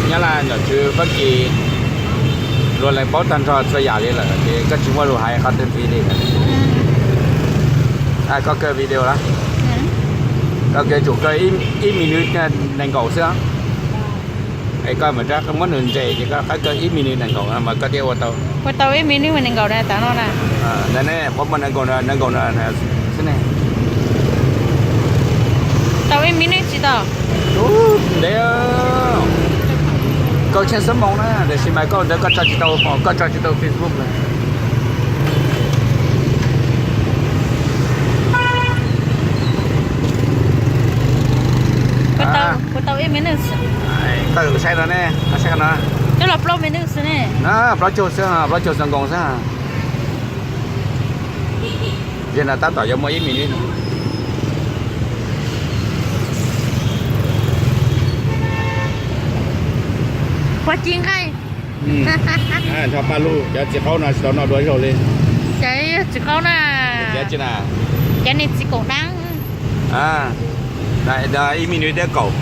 Nyab Laj, nom tswv Fab Kis, luag lees paub tag nrho txhua yam li lawm ces koj tsis muaj lus hais qhov twg ntxiv li. Koj kaw video lawm? Koj kaw tsum kaw ib minut nees nkaum xwb. Es koj mam rov muab nws nres ces koj rov kaw ib minut nees nkaum mas koj thiaj ua tau. Ua tau ib minut nees nkaum na, tav no na. Ntawm ne, muab muaj nees nkaum, nees nkaum xwb ne. Tau ib minut tsis tau? Ntev, kaum tsheej xuab moos na, tiam sis mas koj ntawd koj tso tsis tau, koj tso tsis tau Facebook na. Kuv tau ib minut. Koj saib no ne, koj saib no. Twb los plaub minut xwb ne. Plaub caug xwb, plaub caug xuab nkoos xwb. Yog no tab tom yuav muaj ib minut. Ua ci nqaij. Nrho paj lug, cov txiv qaub no tsis tau noj dua ib zaug li. Cov txiv qaub na. Cov tsis na. Cov niag txiv kaum dab. Ib minut thiab kaum.